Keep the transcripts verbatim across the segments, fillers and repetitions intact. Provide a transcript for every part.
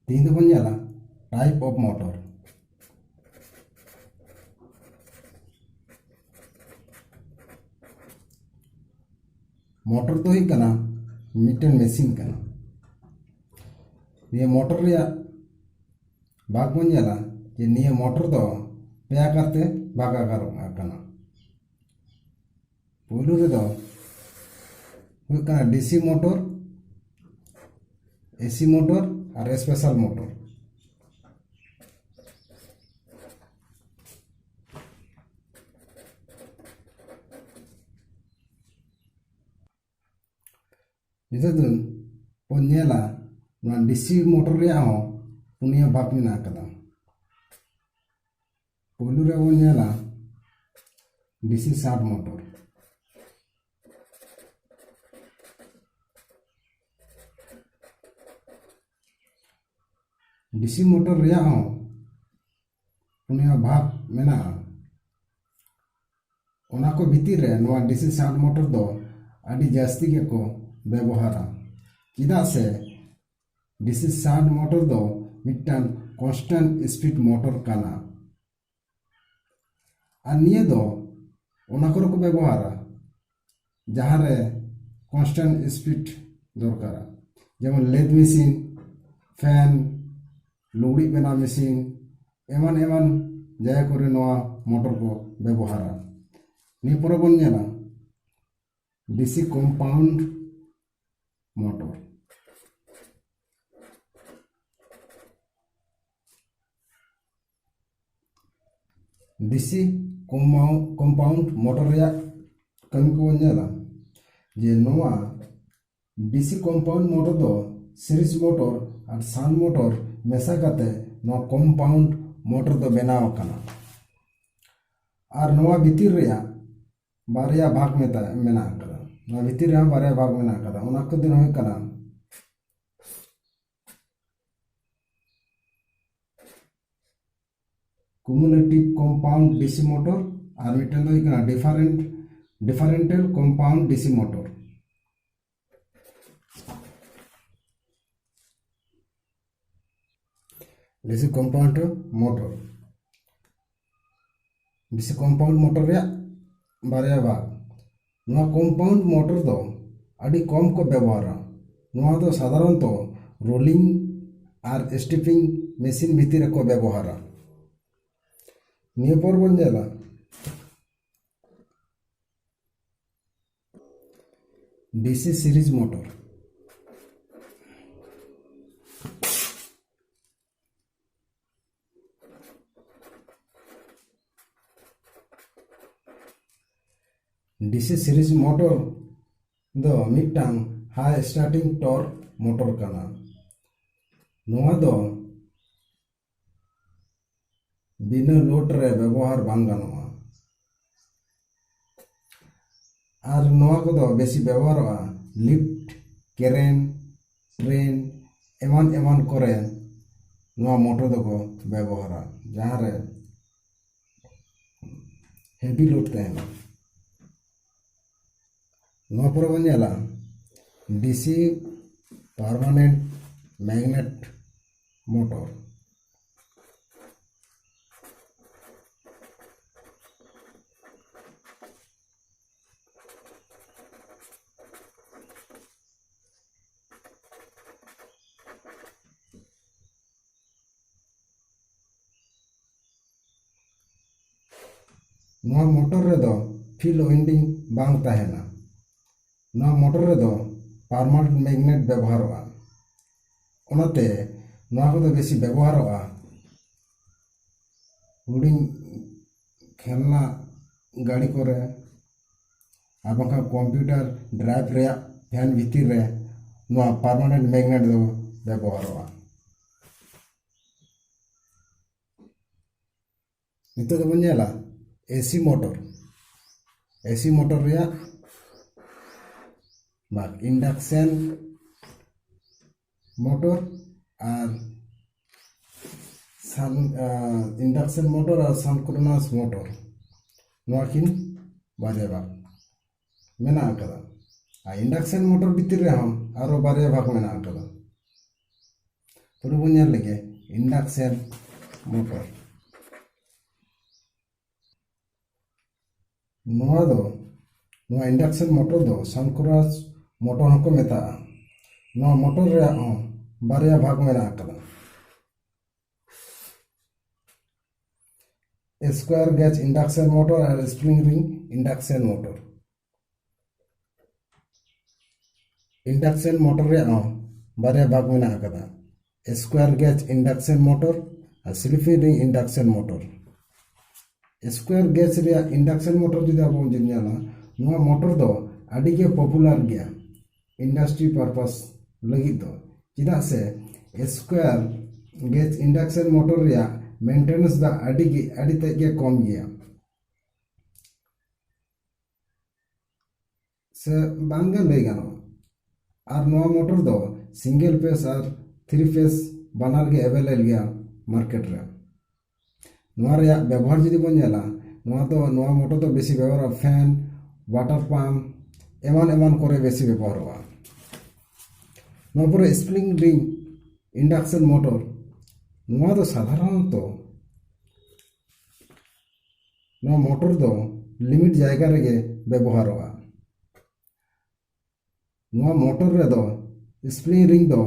ᱛᱮᱦᱮᱧ ᱫᱚᱵᱚᱱ ᱧᱮᱞᱟ type of motor᱾ ᱢᱚᱴᱚᱨ ᱫᱚ ᱦᱩᱭᱩᱜ ᱠᱟᱱᱟ ᱢᱤᱫᱴᱮᱱ ᱢᱮᱥᱤᱱ ᱠᱟᱱᱟ᱾ ᱱᱤᱭᱟᱹ ᱢᱚᱴᱚᱨ ᱨᱮᱭᱟᱜ ᱵᱷᱟᱜᱽ ᱵᱚᱱ ᱧᱮᱞᱟ ᱡᱮ ᱱᱤᱭᱟᱹ ᱢᱚᱴᱚᱨ ᱫᱚ ᱯᱮ ᱟᱠᱟᱨ ᱛᱮ ᱵᱷᱟᱜᱽ ᱟᱠᱟᱨᱚᱜ ᱠᱟᱱᱟ᱾ ᱯᱳᱭᱞᱳ ᱨᱮᱫᱚ ᱦᱩᱭᱩᱜ ᱠᱟᱱᱟ ᱰᱤᱥᱤ ᱢᱚᱴᱚᱨ, ᱮᱥᱤ ᱢᱚᱴᱚᱨ ᱟᱨ ᱥᱯᱮᱥᱟᱞ ᱢᱚᱴᱚᱨ᱾ ᱱᱤᱛᱚᱜ ᱫᱚ ᱵᱚᱱ ᱧᱮᱞᱟ ᱱᱚᱣᱟ ᱰᱤᱥᱤ ᱢᱚᱴᱚᱨ ᱨᱮᱭᱟᱜ ᱦᱚᱸ ᱯᱩᱱᱭᱟᱹ ᱵᱷᱟᱜᱽ ᱢᱮᱱᱟᱜ ᱟᱠᱟᱫᱟ᱾ ᱯᱳᱭᱞᱳ ᱨᱮᱵᱚᱱ ᱧᱮᱞᱟ ᱰᱤᱥᱤ ᱥᱟᱱᱴ ᱢᱚᱴᱚᱨ᱾ ᱰᱤᱥᱤ ᱢᱚᱴᱚᱨ ᱨᱮᱭᱟᱜ ᱦᱚᱸ ᱯᱩᱱᱭᱟᱹ ᱵᱷᱟᱜᱽ ᱢᱮᱱᱟᱜᱼᱟ᱾ ᱚᱱᱟ ᱠᱚ ᱵᱷᱤᱛᱤᱨ ᱨᱮ ᱱᱚᱣᱟ ᱰᱤᱥᱤ ᱥᱟᱱᱴ ᱢᱚᱴᱚᱨ ᱫᱚ ᱟᱹᱰᱤ ᱡᱟᱹᱥᱛᱤ ᱜᱮᱠᱚ ᱵᱮᱵᱚᱦᱟᱨᱟ, ᱪᱮᱫᱟᱜ ᱥᱮ ᱰᱤᱥᱤ ᱥᱟᱱᱴ ᱢᱚᱴᱚᱨ ᱫᱚ ᱢᱤᱫᱴᱟᱝ ᱠᱚᱱᱥᱴᱮᱱᱴ ᱥᱯᱤᱰ ᱢᱚᱴᱚᱨ ᱠᱟᱱᱟ᱾ ᱟᱨ ᱱᱤᱭᱟᱹ ᱫᱚ ᱚᱱᱟ ᱠᱚᱨᱮ ᱠᱚ ᱵᱮᱵᱚᱦᱟᱨᱟ ᱡᱟᱦᱟᱸ ᱨᱮ ᱠᱚᱱᱥᱴᱮᱱᱴ ᱥᱯᱤᱰ ᱫᱚᱨᱠᱟᱨᱟ, ᱡᱮᱢᱚᱱ ᱞᱮᱫ ᱢᱮᱥᱤᱱ, ᱯᱷᱮᱱ, ᱞᱩᱜᱽᱲᱤᱡ ᱵᱮᱱᱟᱣ ᱢᱮᱥᱤᱱ, ᱮᱢᱟᱱ ᱮᱢᱟᱱ ᱡᱟᱭᱜᱟ ᱠᱚᱨᱮ ᱱᱚᱣᱟ ᱢᱚᱴᱚᱨ ᱠᱚ ᱵᱮᱵᱚᱦᱟᱨᱟ᱾ ᱱᱤᱭᱟᱹ ᱯᱚᱨᱮ ᱵᱚᱱ ᱧᱮᱞᱟ DC compound motor. D C compound motor ᱨᱮᱭᱟᱜ ᱠᱟᱹᱢᱤ ᱠᱚᱵᱚᱱ ᱧᱮᱞᱟ ᱡᱮ ᱱᱚᱣᱟ ᱰᱤᱥᱤ ᱠᱚᱢᱯᱟᱣᱩᱱᱰ ᱢᱚᱴᱚᱨ ᱫᱚ ᱥᱤᱨᱤᱡᱽ ᱢᱚᱴᱚᱨ ᱟᱨ ᱥᱟᱱᱴ ᱢᱚᱴᱚᱨ ᱢᱮᱥᱟ ᱠᱟᱛᱮ ᱱᱚᱣᱟ ᱠᱚᱢᱯᱟᱣᱩᱱᱰ ᱢᱚᱴᱚᱨ ᱫᱚ ᱵᱮᱱᱟᱣ ᱟᱠᱟᱱᱟ᱾ ᱟᱨ ᱱᱚᱣᱟ ᱵᱷᱤᱛᱤᱨ ᱨᱮᱭᱟᱜ ᱵᱟᱨᱭᱟ ᱵᱷᱟᱜᱽ ᱢᱮᱛᱟ-, ᱢᱮᱱᱟᱜ ᱟᱠᱟᱫᱟ᱾ ᱱᱚᱣᱟ ᱵᱷᱤᱛᱤᱨ ᱨᱮᱦᱚᱸ ᱵᱟᱨᱭᱟ ᱵᱷᱟᱜᱽ ᱢᱮᱱᱟᱜ ᱟᱠᱟᱫᱟ᱾ ᱚᱱᱟ ᱠᱚᱫᱚ ᱦᱩᱭᱩᱜ ᱠᱟᱱᱟ ᱠᱩᱢᱩᱞᱮᱴᱤᱵᱷ ᱠᱚᱢᱯᱟᱣᱩᱱᱰ ᱰᱤᱥᱤ ᱢᱚᱴᱚᱨ, ᱟᱨ ᱢᱤᱫᱴᱮᱱ ᱫᱚ ᱦᱩᱭᱩᱜ ᱠᱟᱱᱟ different, differential compound D C motor. D C compound motor. D C compound motor ᱨᱮᱭᱟᱜ ᱵᱟᱨᱭᱟ ᱵᱷᱟᱜᱽ᱾ ᱱᱚᱣᱟ ᱠᱚᱢᱯᱟᱣᱩᱱᱰ ᱢᱚᱴᱚᱨ ᱫᱚ ᱟᱹᱰᱤ ᱠᱚᱢ ᱠᱚ ᱵᱮᱵᱚᱦᱟᱨᱟ᱾ ᱱᱚᱣᱟ ᱫᱚ ᱥᱟᱫᱷᱟᱨᱚᱱᱛᱚ ᱨᱳᱞᱤᱝ ᱟᱨ ᱥᱴᱤᱯᱤᱝ ᱢᱮᱥᱤᱱ ᱵᱷᱤᱛᱤᱨ ᱨᱮᱠᱚ ᱵᱮᱵᱚᱦᱟᱨᱟ᱾ ᱱᱤᱭᱟᱹ ᱯᱚᱨ ᱵᱚᱱ ᱧᱮᱞᱟ DC series motor. DC series motor ᱫᱚ ᱢᱤᱫᱴᱟᱝ ᱦᱟᱭ ᱥᱴᱟᱨᱴᱤᱝ ᱴᱚᱨ ᱢᱚᱴᱚᱨ ᱠᱟᱱᱟ᱾ ᱱᱚᱣᱟ ᱫᱚ ᱵᱤᱱᱟᱹ ᱞᱳᱰ ᱨᱮ ᱵᱮᱵᱚᱦᱟᱨ ᱵᱟᱝ ᱜᱟᱱᱚᱜᱼᱟ᱾ ᱟᱨ ᱱᱚᱣᱟ ᱠᱚᱫᱚ ᱵᱮᱥᱤ ᱵᱮᱵᱚᱦᱟᱨᱚᱜᱼᱟ ᱞᱤᱯᱴ, ᱠᱮᱨᱮᱱ, ᱴᱨᱮᱱ ᱮᱢᱟᱱ ᱮᱢᱟᱱ ᱠᱚᱨᱮ ᱱᱚᱣᱟ ᱢᱚᱴᱚᱨ ᱫᱚᱠᱚ ᱵᱮᱵᱚᱦᱟᱨᱟ, ᱡᱟᱦᱟᱸ ᱨᱮ ᱦᱮᱵᱤ ᱞᱳᱰ ᱛᱟᱦᱮᱱᱟ᱾ ᱱᱚᱣᱟ ᱯᱚᱨᱮ ᱵᱚᱱ ᱧᱮᱞᱟ ᱰᱤᱥᱤ ᱯᱟᱨᱢᱟᱱᱮᱱᱴ ᱢᱮᱜᱱᱮᱴ ᱢᱚᱴᱚᱨ᱾ ᱱᱚᱣᱟ ᱢᱚᱴᱚᱨ ᱨᱮᱫᱚ ᱯᱷᱤᱞᱰ ᱣᱤᱱᱰᱤᱝ ᱵᱟᱝ ᱛᱟᱦᱮᱱᱟ᱾ ᱱᱚᱣᱟ ᱢᱚᱴᱚᱨ ᱨᱮᱫᱚ ᱯᱟᱨᱢᱟᱱᱮᱱᱴ ᱢᱮᱜᱱᱮᱴ ᱵᱮᱵᱚᱦᱟᱨᱚᱜᱼᱟ᱾ ᱚᱱᱟᱛᱮ ᱱᱚᱣᱟ ᱠᱚᱫᱚ ᱵᱮᱥᱤ ᱵᱮᱵᱚᱦᱟᱨᱚᱜᱼᱟ ᱦᱩᱰᱤᱧ ᱠᱷᱮᱞᱱᱟ ᱜᱟᱹᱰᱤ ᱠᱚᱨᱮ, ᱟᱨ ᱵᱟᱝᱠᱷᱟᱱ ᱠᱚᱢᱯᱤᱭᱩᱴᱟᱨ ᱰᱨᱟᱭᱤᱵᱷ ᱨᱮᱭᱟᱜ ᱯᱷᱮᱱ ᱵᱷᱤᱛᱤᱨ ᱨᱮ ᱱᱚᱣᱟ ᱯᱟᱨᱢᱟᱱᱮᱱᱴ ᱢᱮᱜᱱᱮᱴ ᱫᱚ ᱵᱮᱵᱚᱦᱟᱨᱚᱜᱼᱟ᱾ ᱱᱤᱛᱚᱜ ᱫᱚᱵᱚᱱ ᱧᱮᱞᱟ ᱮᱥᱤ ᱢᱚᱴᱚᱨ᱾ ᱮᱥᱤ ᱢᱚᱴᱚᱨ ᱨᱮᱭᱟᱜ ᱵᱷᱟᱜᱽ, ᱤᱱᱰᱟᱠᱥᱮᱱ ᱢᱚᱴᱚᱨ ᱟᱨ ᱥᱟᱱ ᱤᱱᱰᱟᱠᱥᱮᱱ ᱢᱚᱴᱚᱨ ᱟᱨ ᱥᱟᱱᱠᱨᱳᱱᱟᱥ ᱢᱚᱴᱚᱨ, ᱱᱚᱣᱟ ᱠᱤᱱ ᱵᱟᱨᱭᱟ ᱵᱷᱟᱜᱽ ᱢᱮᱱᱟᱜ ᱟᱠᱟᱫᱟ᱾ ᱟᱨ ᱤᱱᱰᱟᱠᱥᱮᱱ ᱢᱚᱴᱚᱨ ᱵᱷᱤᱛᱤᱨ ᱨᱮᱦᱚᱸ ᱟᱨᱚ ᱵᱟᱨᱭᱟ ᱵᱷᱟᱜᱽ ᱢᱮᱱᱟᱜ ᱟᱠᱟᱫᱟ᱾ ᱯᱩᱨᱟᱹ ᱵᱚᱱ ᱧᱮᱞ ᱞᱮᱜᱮ᱾ induction motor. ᱱᱚᱣᱟ ᱫᱚ, ᱱᱚᱣᱟ induction motor ᱫᱚ synchronous motor ᱦᱚᱸᱠᱚ ᱢᱮᱛᱟᱜᱼᱟ᱾ ᱱᱚᱣᱟ motor ᱨᱮᱭᱟᱜ ᱦᱚᱸ ᱵᱟᱨᱭᱟ ᱵᱷᱟᱜᱽ ᱢᱮᱱᱟᱜ ᱟᱠᱟᱫᱟ, square gauge induction motor ᱟᱨ spring ring induction motor᱾ Induction motor ᱨᱮᱭᱟᱜ ᱦᱚᱸ ᱵᱟᱨᱭᱟ ᱵᱷᱟᱜᱽ ᱢᱮᱱᱟᱜ ᱟᱠᱟᱫᱟ, square gauge induction motor ᱟᱨ slip ring induction motor᱾ Square gauge ᱨᱮᱭᱟᱜ induction motor ᱡᱩᱫᱤ ᱟᱵᱚ ᱵᱚᱱ ᱧᱮᱞᱟ, ᱱᱚᱣᱟ motor ᱫᱚ ᱟᱹᱰᱤ ᱜᱮ popular ᱜᱮᱭᱟ industry purpose ᱞᱟᱹᱜᱤᱫ ᱫᱚ, ᱪᱮᱫᱟᱜ ᱥᱮ square gauge induction motor ᱨᱮᱭᱟᱜ maintenance ᱫᱚ ᱟᱹᱰᱤ ᱜᱮ, ᱟᱹᱰᱤ ᱛᱮᱫ ᱜᱮ ᱠᱚᱢ ᱜᱮᱭᱟ᱾ ᱥᱮ ᱵᱟᱝ ᱜᱮ ᱞᱟᱹᱭ ᱜᱟᱱᱚᱜᱼᱟ᱾ ᱟᱨ ᱱᱚᱣᱟ motor ᱫᱚ single phase ᱟᱨ three phase ᱵᱟᱱᱟᱨ ᱜᱮ available ᱜᱮᱭᱟ market ᱨᱮ᱾ ᱱᱚᱣᱟ ᱨᱮᱭᱟᱜ ᱵᱮᱵᱚᱦᱟᱨ ᱡᱩᱫᱤ ᱵᱚᱱ ᱧᱮᱞᱟ, ᱱᱚᱣᱟ ᱫᱚ, ᱱᱚᱣᱟ motor ᱫᱚ ᱵᱮᱥᱤ ᱵᱮᱵᱚᱦᱟᱨᱚᱜᱼᱟ fan, water pump, ᱮᱢᱟᱱ ᱮᱢᱟᱱ ᱠᱚᱨᱮ ᱵᱮᱥᱤ ᱵᱮᱵᱚᱦᱟᱨᱚᱜᱼᱟ᱾ ᱱᱚᱣᱟ ᱯᱚᱨᱮ spring ring induction motor, ᱱᱚᱣᱟ ᱫᱚ ᱥᱟᱫᱷᱟᱨᱚᱱᱚᱛᱚ ᱱᱚᱣᱟ motor ᱫᱚ limit ᱡᱟᱭᱜᱟ ᱨᱮᱜᱮ ᱵᱮᱵᱚᱦᱟᱨᱚᱜᱼᱟ᱾ ᱱᱚᱣᱟ motor ᱨᱮᱫᱚ spring ring ᱫᱚ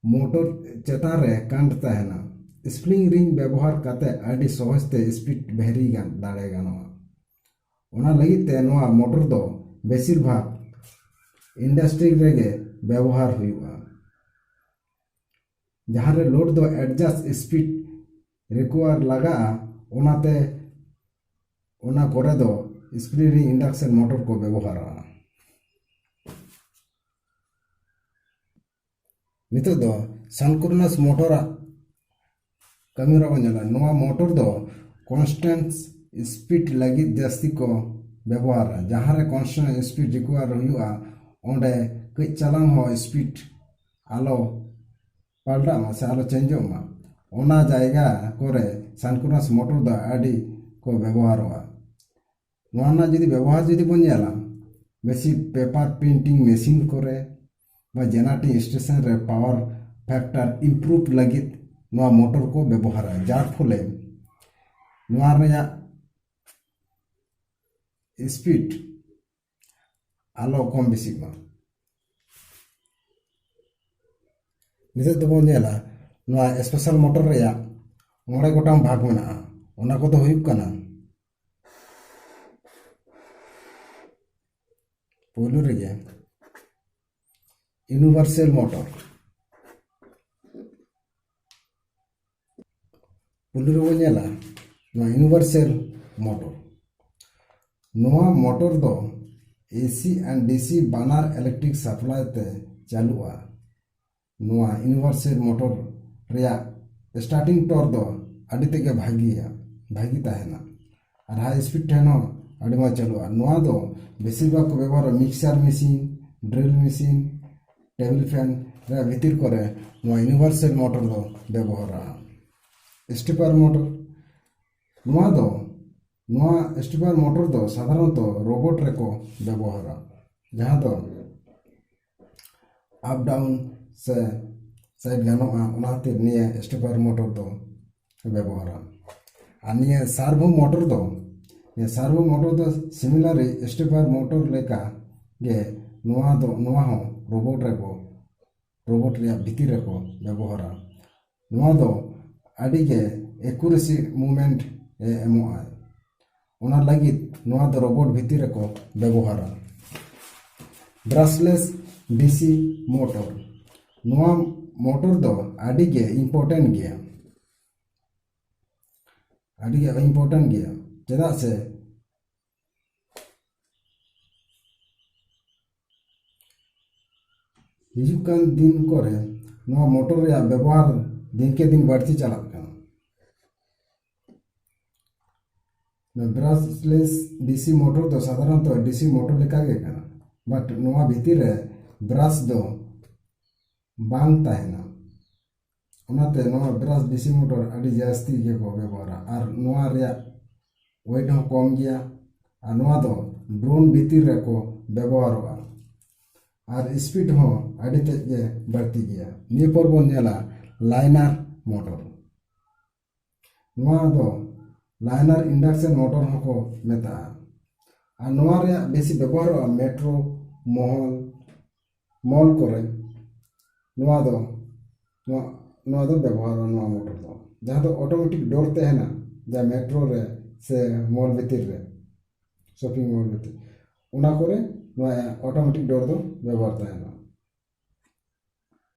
motor ᱪᱮᱛᱟᱱ ᱨᱮ ᱠᱟᱱᱰ ᱛᱟᱦᱮᱱᱟ᱾ Spring ring ᱵᱮᱵᱚᱦᱟᱨ ᱠᱟᱛᱮ ᱟᱹᱰᱤ ᱥᱚᱦᱚᱡ ᱛᱮ speed vary ᱜᱟᱱ ᱫᱟᱲᱮ ᱜᱟᱱᱚᱜᱼᱟ᱾ ᱚᱱᱟ ᱞᱟᱹᱜᱤᱫ ᱛᱮ ᱱᱚᱣᱟ motor ᱫᱚ ᱵᱮᱥᱤᱨ ᱵᱷᱟᱜᱽ industry ᱨᱮᱜᱮ ᱵᱮᱵᱚᱦᱟᱨ ᱦᱩᱭᱩᱜᱼᱟ, ᱡᱟᱦᱟᱸ ᱨᱮ load ᱫᱚ adjust speed require ᱞᱟᱜᱟᱜᱼᱟ᱾ ᱚᱱᱟᱛᱮ ᱚᱱᱟ ᱠᱚᱨᱮ ᱫᱚ spring ring induction motor ᱠᱚ ᱵᱮᱵᱚᱦᱟᱨᱟ᱾ ᱱᱤᱛᱚᱜ ᱫᱚ synchronous motor ᱟᱜ ᱠᱟᱹᱢᱤ ᱦᱚᱨᱟ ᱵᱚᱱ ᱧᱮᱞᱟ᱾ ᱱᱚᱣᱟ motor ᱫᱚ constant speed ᱞᱟᱹᱜᱤᱫ ᱡᱟᱹᱥᱛᱤ ᱠᱚ ᱵᱮᱵᱚᱦᱟᱨᱟ᱾ ᱡᱟᱦᱟᱸ ᱨᱮ constant speed require ᱦᱩᱭᱩᱜᱼᱟ, ᱚᱸᱰᱮ ᱠᱟᱹᱡ ᱪᱟᱞᱟᱝ ᱦᱚᱸ speed ᱟᱞᱚ ᱯᱟᱞᱴᱟᱜ ᱢᱟ ᱥᱮ ᱟᱞᱚ changeᱚᱜ ᱢᱟ, ᱚᱱᱟ ᱡᱟᱭᱜᱟ ᱠᱚᱨᱮ synchronous motor ᱫᱚ ᱟᱹᱰᱤ ᱠᱚ ᱵᱮᱵᱚᱦᱟᱨᱚᱜᱼᱟ᱾ ᱱᱚᱣᱟ ᱨᱮᱱᱟᱜ ᱡᱩᱫᱤ ᱵᱮᱵᱚᱦᱟᱨ ᱡᱩᱫᱤ ᱵᱚᱱ ᱧᱮᱞᱟ, ᱵᱮᱥᱤ paper printing machine ᱠᱚᱨᱮ ᱵᱟ generating station ᱨᱮ power factor improve ᱞᱟᱹᱜᱤᱫ ᱱᱚᱣᱟ ᱢᱚᱴᱚᱨ ᱠᱚ ᱵᱮᱵᱚᱦᱟᱨᱟ, ᱡᱟᱨ ᱯᱷᱚᱞᱮ ᱱᱚᱣᱟ ᱨᱮᱭᱟᱜ ᱥᱯᱤᱰ ᱟᱞᱚ ᱠᱚᱢ ᱵᱮᱥᱤᱜ ᱢᱟ᱾ ᱱᱤᱛᱚᱜ ᱫᱚᱵᱚᱱ ᱧᱮᱞᱟ ᱱᱚᱣᱟ ᱥᱯᱮᱥᱟᱞ ᱢᱚᱴᱚᱨ ᱨᱮᱭᱟᱜ ᱢᱚᱬᱮ ᱜᱚᱴᱟᱝ ᱵᱷᱟᱜᱽ ᱢᱮᱱᱟᱜᱼᱟ᱾ ᱚᱱᱟ ᱠᱚᱫᱚ ᱦᱩᱭᱩᱜ ᱠᱟᱱᱟ, ᱯᱳᱭᱞᱳ ᱨᱮᱜᱮ ᱤᱭᱩᱱᱤᱵᱷᱟᱨᱥᱟᱞ ᱢᱚᱴᱚᱨ᱾ ᱯᱩᱭᱞᱩ ᱨᱮᱵᱚᱱ ᱧᱮᱞᱟ ᱱᱚᱣᱟ ᱤᱭᱩᱱᱤᱵᱷᱟᱨᱥᱟᱞ ᱢᱚᱴᱚᱨ᱾ ᱱᱚᱣᱟ ᱢᱚᱴᱚᱨ ᱫᱚ ᱮᱥᱤ ᱟᱨ ᱰᱤᱥᱤ ᱵᱟᱱᱟᱨ ᱤᱞᱮᱠᱴᱨᱤᱠ ᱥᱟᱯᱞᱟᱭ ᱛᱮ ᱪᱟᱹᱞᱩᱜᱼᱟ᱾ ᱱᱚᱣᱟ ᱤᱭᱩᱱᱤᱵᱷᱟᱨᱥᱟᱞ ᱢᱚᱴᱚᱨ ᱨᱮᱭᱟᱜ ᱥᱴᱟᱨᱴᱤᱝ ᱴᱚᱨ ᱫᱚ ᱟᱹᱰᱤ ᱛᱮᱫ ᱜᱮ ᱵᱷᱟᱹᱜᱤᱭᱟ, ᱵᱷᱟᱹᱜᱤ ᱛᱟᱦᱮᱱᱟ᱾ ᱟᱨ ᱦᱟᱭ ᱥᱯᱤᱰ ᱴᱷᱮᱱ ᱦᱚᱸ ᱟᱹᱰᱤ ᱢᱚᱡᱽ ᱪᱟᱹᱞᱩᱜᱼᱟ᱾ ᱱᱚᱣᱟ ᱫᱚ ᱵᱮᱥᱤᱨ ᱵᱷᱟᱜᱽ ᱠᱚ ᱵᱮᱵᱚᱦᱟᱨᱟ mixture machine, drill machine, table fan ᱨᱮᱭᱟᱜ ᱵᱷᱤᱛᱤᱨ ᱠᱚᱨᱮ ᱱᱚᱣᱟ ᱤᱭᱩᱱᱤᱵᱷᱟᱨᱥᱟᱞ ᱢᱚᱴᱚᱨ ᱫᱚ ᱵᱮᱵᱚᱦᱟᱨᱟ᱾ ᱥᱴᱮᱯᱟᱨ ᱢᱚᱴᱚᱨ, ᱱᱚᱣᱟ ᱫᱚ, ᱱᱚᱣᱟ ᱥᱴᱮᱯᱟᱨ ᱢᱚᱴᱚᱨ ᱫᱚ ᱥᱟᱫᱷᱟᱨᱚᱱᱛᱚ ᱨᱳᱵᱚᱴ ᱨᱮᱠᱚ ᱵᱮᱵᱚᱦᱟᱨᱟ, ᱡᱟᱦᱟᱸ ᱫᱚ ᱟᱯ ᱰᱟᱣᱩᱱ ᱥᱮ ᱥᱟᱭᱤᱰ ᱜᱟᱱᱚᱜᱼᱟ, ᱚᱱᱟ ᱠᱷᱟᱹᱛᱤᱨ ᱱᱤᱭᱟᱹ ᱥᱴᱮᱯᱟᱨ ᱢᱚᱴᱚᱨ ᱫᱚ ᱵᱮᱵᱚᱦᱟᱨᱟ᱾ ᱟᱨ ᱱᱤᱭᱟᱹ ᱥᱟᱨᱵᱷᱳ ᱢᱚᱴᱚᱨ ᱫᱚ, ᱱᱤᱭᱟᱹ ᱥᱟᱨᱵᱷᱳ ᱢᱚᱴᱚᱨ ᱫᱚ ᱥᱤᱢᱤᱞᱟᱨᱤ ᱥᱴᱮᱯᱟᱨ ᱢᱚᱴᱚᱨ ᱞᱮᱠᱟ ᱜᱮ ᱱᱚᱣᱟ ᱫᱚ, ᱱᱚᱣᱟ ᱦᱚᱸ ᱨᱳᱵᱚᱴ ᱨᱮᱠᱚ, ᱨᱳᱵᱚᱴ ᱨᱮᱭᱟᱜ ᱵᱷᱤᱛᱤᱨ ᱨᱮᱠᱚ ᱵᱮᱵᱚᱦᱟᱨᱟ᱾ ᱱᱚᱣᱟ ᱫᱚ ᱟᱹᱰᱤ ᱜᱮ ᱮᱠᱩᱨᱮᱥᱤ ᱢᱩᱵᱷᱢᱮᱱᱴ ᱮ ᱮᱢᱚᱜᱼᱟ᱾ ᱚᱱᱟ ᱞᱟᱹᱜᱤᱫ ᱱᱚᱣᱟ ᱫᱚ ᱨᱳᱵᱚᱴ ᱵᱷᱤᱛᱤᱨ ᱨᱮᱠᱚ ᱵᱮᱵᱚᱦᱟᱨᱟ᱾ ᱵᱨᱟᱥᱞᱮᱥ ᱰᱤᱥᱤ ᱢᱚᱴᱚᱨ, ᱱᱚᱣᱟ ᱢᱚᱴᱚᱨ ᱫᱚ ᱟᱹᱰᱤ ᱜᱮ ᱤᱢᱯᱚᱨᱴᱮᱱᱴ ᱜᱮᱭᱟ, ᱟᱹᱰᱤ ᱜᱮ ᱤᱢᱯᱚᱨᱴᱮᱱᱴ ᱜᱮᱭᱟ᱾ ᱪᱮᱫᱟᱜ ᱥᱮ ᱦᱤᱡᱩᱜ ᱠᱟᱱ ᱫᱤᱱ ᱠᱚᱨᱮ ᱱᱚᱣᱟ ᱢᱚᱴᱚᱨ ᱨᱮᱭᱟᱜ ᱵᱮᱵᱚᱦᱟᱨ ᱫᱤᱱᱠᱮ ᱫᱤᱱ ᱵᱟᱹᱲᱛᱤ ᱪᱟᱞᱟᱜ ᱠᱟᱱᱟ᱾ ᱱᱚᱣᱟ ᱵᱨᱟᱥᱞᱮᱥ ᱰᱤᱥᱤ ᱢᱚᱴᱚᱨ ᱫᱚ ᱥᱟᱫᱷᱟᱨᱚᱱᱛᱚ ᱰᱤᱥᱤ ᱢᱚᱴᱚᱨ ᱞᱮᱠᱟ ᱜᱮ ᱠᱟᱱᱟ, ᱵᱟᱴ ᱱᱚᱣᱟ ᱵᱷᱤᱛᱤᱨ ᱨᱮ ᱵᱨᱟᱥ ᱫᱚ ᱵᱟᱝ ᱛᱟᱦᱮᱱᱟ᱾ ᱚᱱᱟᱛᱮ ᱱᱚᱣᱟ ᱵᱨᱟᱥ ᱰᱤᱥᱤ ᱢᱚᱴᱚᱨ ᱟᱹᱰᱤ ᱡᱟᱹᱥᱛᱤ ᱜᱮᱠᱚ ᱵᱮᱵᱚᱦᱟᱨᱟ ᱟᱨ ᱱᱚᱣᱟ ᱨᱮᱭᱟᱜ ᱳᱭᱮᱴ ᱦᱚᱸ ᱠᱚᱢ ᱜᱮᱭᱟ᱾ ᱟᱨ ᱱᱚᱣᱟ ᱫᱚ ᱰᱨᱳᱱ ᱵᱷᱤᱛᱤᱨ ᱨᱮᱠᱚ ᱵᱮᱵᱚᱦᱟᱨᱚᱜᱼᱟ᱾ ᱟᱨ ᱥᱯᱤᱰ ᱦᱚᱸ ᱟᱹᱰᱤ ᱛᱮᱫ ᱜᱮ ᱵᱟᱹᱲᱛᱤ ᱜᱮᱭᱟ᱾ ᱱᱤᱭᱟᱹ ᱯᱚᱨ ᱵᱚᱱ ᱧᱮᱞᱟ ᱞᱟᱭᱱᱟᱨ ᱢᱚᱴᱚᱨ᱾ ᱱᱚᱣᱟ ᱫᱚ ᱞᱟᱭᱱᱟᱨ ᱤᱱᱰᱟᱠᱥᱚᱱ ᱢᱚᱴᱚᱨ ᱦᱚᱸᱠᱚ ᱢᱮᱛᱟᱜᱼᱟ᱾ ᱟᱨ ᱱᱚᱣᱟ ᱨᱮᱭᱟᱜ ᱵᱮᱥᱤ ᱵᱮᱵᱚᱦᱟᱨᱚᱜᱼᱟ ᱢᱮᱴᱨᱳ, ᱢᱚᱦᱚᱞ, ᱢᱚᱞ ᱠᱚᱨᱮ ᱱᱚᱣᱟ ᱫᱚ ᱱᱚᱣᱟ ᱱᱚᱣᱟ ᱫᱚ ᱵᱮᱵᱚᱦᱟᱨᱚᱜᱼᱟ, ᱱᱚᱣᱟ ᱢᱚᱴᱚᱨ ᱫᱚ, ᱡᱟᱦᱟᱸ ᱫᱚ ᱚᱴᱳᱢᱮᱴᱤᱠ ᱰᱳᱨ ᱛᱟᱦᱮᱱᱟ, ᱡᱟᱦᱟᱸ ᱢᱮᱴᱨᱳ ᱨᱮ ᱥᱮ ᱢᱚᱞ ᱵᱷᱤᱛᱤᱨ ᱨᱮ, ᱥᱚᱯᱤᱝ ᱢᱚᱞ ᱵᱷᱤᱛᱤᱨ, ᱚᱱᱟ ᱠᱚᱨᱮ ᱱᱚᱣᱟ ᱚᱴᱳᱢᱮᱴᱤᱠ ᱰᱳᱨ ᱫᱚ ᱵᱮᱵᱚᱦᱟᱨ ᱛᱟᱦᱮᱱᱟ᱾